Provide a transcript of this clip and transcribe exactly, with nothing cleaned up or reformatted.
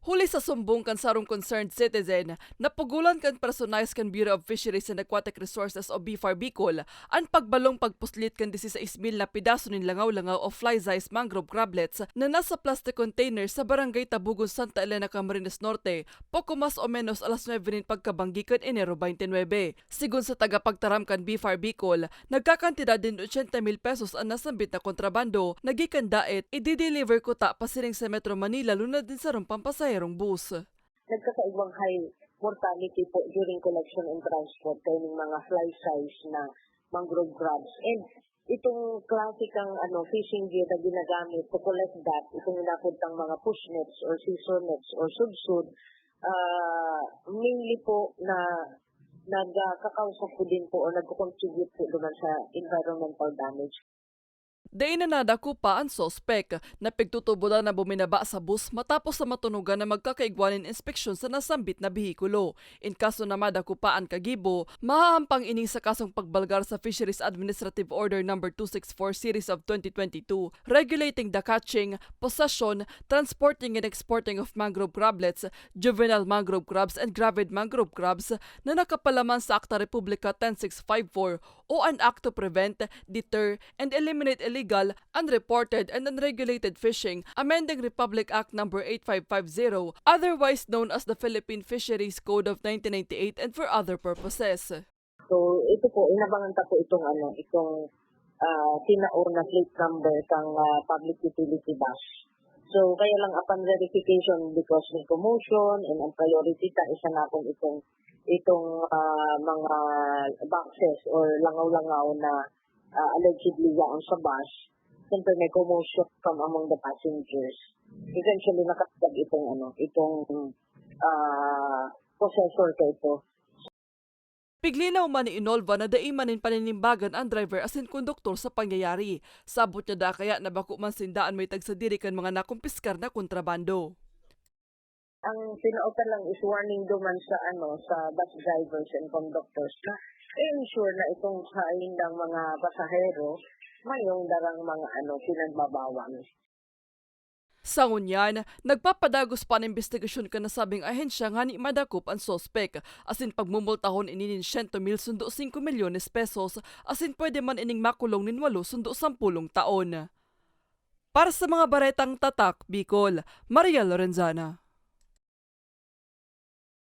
Huli sa sumbong kan sarong concerned citizen, napugolan kan personahe kan Bureau of Fisheries and Aquatic Resources o BFAR Bicol an pagbalong pagpuslit kan disisais mil na pedaso nin langaw-langaw o fly-sized mangrove crablets na nasa plastic container sa Barangay Tabugon, Santa Elena, Camarines Norte, poko mas o menos alas nuebe nin pagkabanggi kan Enero twenty-nine. Sigon sa tagapagtaram kan BFAR Bicol, nagkakantidad nin ochenta mil pesos an nasambit na kontrabando na gikan Daet, idideliver kuta pasiring sa Metro Manila lunad nin sarong pampasaherong bus. Nagkakaigwang high mortality po during collection and transport kaining mga fly size na mangrove crabs. And itong klasikang, ano, fishing gear na ginagamit to collect that, itong inapod tang mga push nets or scissor nets or sudsud, ah, mainly po na nagkakausa po din po o nagko-contribute po naman sa environmental damage. Dai na nadakupa an suspek. Napigtutubodan na buminaba sa bus matapos na matunogan na magkakaigwa nin inspeksyon sa nasambit na behikulo. In kaso na madakupa an kagibo, mahahampang ini sa kasong pagbalgar sa Fisheries Administrative Order Number two six four Series of twenty twenty-two, regulating the catching, possession, transporting and exporting of mangrove crablets, juvenile mangrove crabs and gravid mangrove crabs na nakapalaman sa Akta Republika ten six five four o an Act to Prevent, Deter, and Eliminate Illegal, Unreported, and Unregulated Fishing, Amending Republic Act Number eight five five zero, otherwise known as the Philippine Fisheries Code of nineteen ninety-eight, and for other purposes. So, ito po, inabangan ta po itong, ano, itong, ah, tinao na plate number kang, ah, public utility bus. So, kaya lang upon verification, because may commotion, and ang priority ta, isa na akong itong, itong, ah, mga boxes or langaw-langaw na, ah, allegedly yaon sa bus. Siyempre, may commotion from among the passengers. Eventually, nakatagad itong, ano, itong, ah, possessor ka ito. Piglinaw man ni Inolva na dai man nin paninimbagan an driver asin konduktor sa pangyayari. Sabot niya da kaya na bako man sinda an may tagsadiri kan mga nakumpiskar na kontrabando. Ang sinaotan lang is warning duman sa, ano, sa bus drivers and conductors na i-ensure na itong sa indang mga pasahero mayong darang mga, ano, pinagbabawal. Sa ngunyan, nagpapadagos pa an imbestigasyon kan nasabing ahensya ngani madakop an suspek, asin pagmumultahon ini nin siyento mil sundo singko milyones pesos, asin pwede man ining makulong nin walo sundo sampulong taon. Para sa mga baretang Tatak Bicol, Maria Lorenzana.